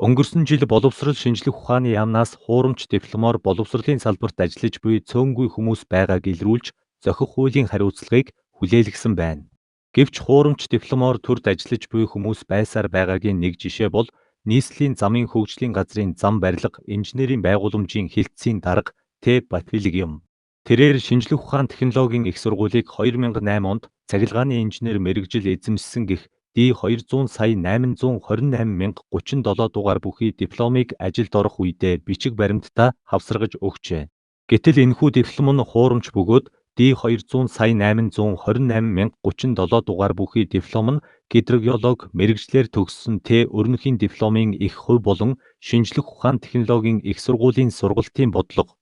Өнгөрсөн жил Боловсрол шинжлэх ухааны яамнаас хуурамч дипломоор боловсролын салбарт ажиллаж буй цөөнгүй хүмүүс байгааг илрүүлж зохих хуулийн хариуцлагыг хүлээлгэсэн байна. Гэвч хуурамч дипломоор төрд ажиллаж буй хүмүүс байсаар байгаагийн нэг жишээ бол нийслэлийн замын хөгжлийн газрын зам барилга инженерийн байгууламжийн хэлтсийн дарга Т. Батбилэг юм. Тэрээр шинжлэх ухаан технологийн их сургуулийг 2008 онд цахилгааны инженер мэргэжил эзэмшсэн гэх D200 сая 828 мянга 37 дугаар бүхий дипломыг ажилд орох үедээ бичиг баримтдаа хавсаргаж өгчээ. Гэтэл энэхүү диплом нь хуурамч бөгөөд D200 сая 828 мянга 37 дугаар бүхий диплом нь гидрогеолог мэргэжлээр төгссөн Т. Өрнөхийн дипломын их хувь болон шинжлэх ухаан технологийн их сургуулийн сургалтын бодлого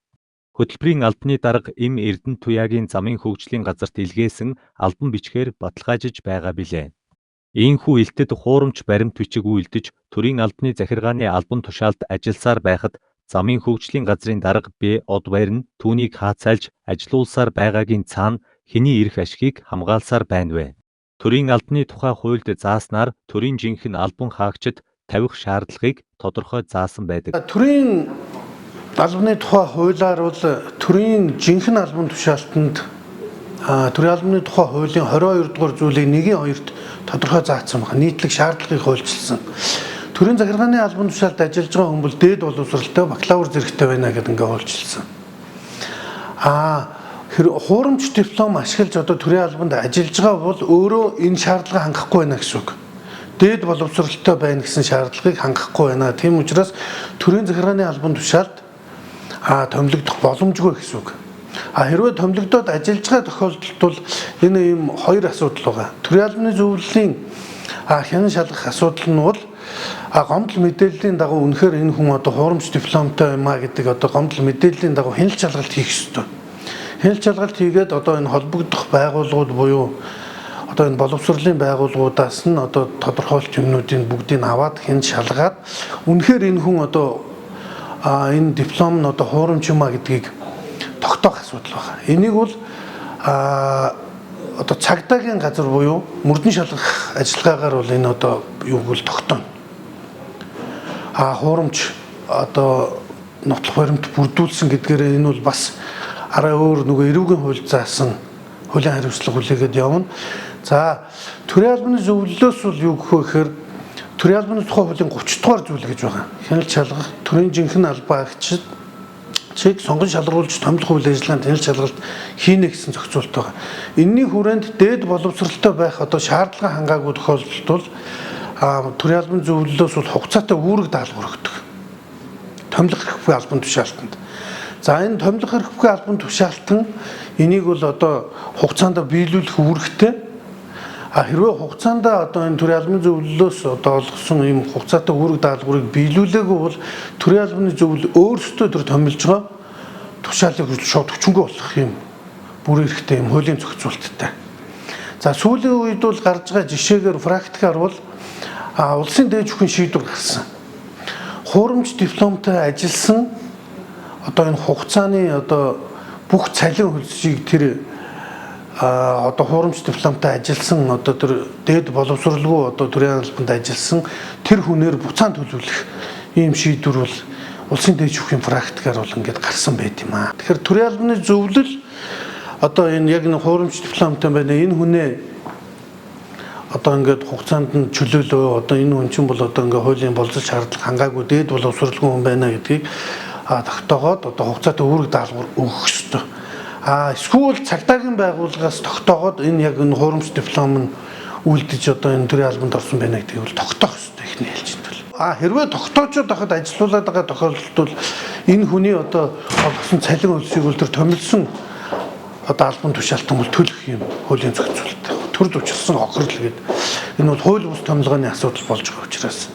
хөтөлбөрийн албаны дарга Эм Эрдэнэтуяагийн замын хөгжлийн газарт илгээсэн албан бичгээр баталгаажиж байгаа билээ. Ийнхүү Илтэд хуурамч баримт бичиг үйлдэж төрийн албаны захиргааны албан тушаалд ажилласаар байхад замын хөгжлийн газрын дарга Б. Одбаяр нь түүнийг хаацайлж ажилуулсаар байгаагийн цаана хэний эрх ашгийг хамгаалсаар байна вэ? Төрийн албаны тухай хуульд зааснаар төрийн жинхэнэ албан хаагчид тавих шаардлагыг тодорхой заасан байдаг. Төрийн албаны тухай хуулиар бол төрийн жинхэнэ албан тушаалтанд төрийн албаны тухай хуулийн 22 дугаар зүйлийн 1-ийн 2-т тодорхой заасан байна. Нийтлэг шаардлагыг хуульчилсан. Төрийн захиргааны албан тушаалд ажиллаж байгаа хүн бол дээд боловсралтай бакалавр зэрэгтэй байна гэдэг ингээ хуульчилсан. Хуурамч диплом ашиглаж одоо төрийн албанд ажиллаж байгаа бол өөрөө энэ шаардлага хангахгүй байна гэсэн үг. Дээд боловсралтай байна гэсэн шаардлагыг хангахгүй байна. Тийм учраас төрийн захиргааны албан тушаалд томилогдох боломжгүй гэсэн үг. Хэрвээ томилогдоод ажиллаж байгаа тохиолдолд бол энэ ийм хоёр асуудал байгаа. Төрийн албаны зөвлөлийн хянан шалгах асуудал нь бол гомдол мэдээллийн дагуу үнэхээр энэ хүн одоо хуурамч дипломтой юм а гэдэг одоо гомдол мэдээллийн дагуу хяналт шалгалт хийх ёстой. Хяналт шалгалт хийгээд одоо энэ холбогдох байгууллагууд буюу одоо энэ боловсролын байгууллагуудаас нь одоо тодорхойлт юмнуудыг бүгдийг аваад хяналт шалгаад үнэхээр энэ хүн одоо энэ диплом нь одоо хуурамч юм а гэдгийг тогтоох асуудал байна. Энийг бол одоо цагдаагийн газар буюу мөрдөн шалгах ажиллагаагаар бол энэ одоо юуг бол тогтооно. Хуурамч одоо нотлох баримт бүрдүүлсэн гэдгээр энэ бол бас арай өөр нөгөө эрүүгийн хууль заасан хуулийн хариуцлага хүлээгээд явна. За, төрийн албаны зөвлөлөөс бол юу гэх вэ гэхээр төрийн албаны тухай хуулийн 30 дугаар зүйл гэж байгаа. Хяналт шалгах төрийн жинхэнэ албаа агчид чиг сонгон шалгаруулж томилох үйл ажиллагаанд хяналт шалгалт хийнэ гэсэн зохицуулт байгаа. Энэний хүрээнд дээд боловсралтай байх одоо шаардлага хангаагүй тохиолдолд бол төрийн албаны зөвлөлөөс бол хугацаатай үүрэг даалгавар өгдөг. Томилох хэрэггүй албан тушаалтанд. За, энэ томилох хэрэггүй албан тушаалтан энийг бол одоо хугацаанд биелүүлэх үүрэгтэй. Хэрвээ хугацаанд одоо энэ төрийн албаны зөвлөлөөс одоо олгосон ийм хугацаатай үүрэг даалгаврыг биелүүлээгүй бол төрийн албаны зөвлөл өөрсдөө тэр томилж байгаа тушаалыг шууд хүчингүй болох юм бүр эрхтэй юм хуулийн зохицуулттай. За, сүүлийн үед бол гарч байгаа жишээгээр практикаар бол улсын дээд шүүхийн шийдвэр гарсан. Хуурамч дипломтой ажилласан одоо энэ хугацааны одоо бүх цалин хөлсийг тэр одоо хуурамч дипломтой ажилласан одоо тэр дээд боловсралгүй одоо төрийн албанд ажилласан тэр хүнээр буцаан төлөвлөх ийм шийдвэр бол улсын дээд шүүхийн практикаар бол ингээд гарсан байт юм аа. Тэгэхээр төрийн албаны зөвлөл одоо энэ яг нэг хуурамч дипломтой байна. Энэ хүнээ одоо ингээд хугацаанд нь чөлөөлөө, одоо энэ хүн чинь бол одоо ингээд хуулийн болцол шаардлага хангаагүй дээд боловсралгүй хүн байна гэдгийг тогтоогоод одоо хугацаатай үүрэг даалгавар өгөх ёстой. Эсвэл цагдаагийн байгууллагаас тогтоогоод энэ яг энэ хуурамч диплом нь үлдэж одоо энэ төрийн албанд орсон байна гэдгийг бол тогтоох ёстой эхний ээлжинд бол. Хэрвээ тогтоочод байхад ажилуулад байгаа тохиолдолд бол энэ хүний одоо олгосон цалин хөлсийг бол тэр томилсон одоо албан тушаалтан бол төлөх юм хуулийн зохицуулалт. Төрд учирсан хохирол гэдэг энэ бол хууль бус томилгооны асуудал болж байгаа учраас.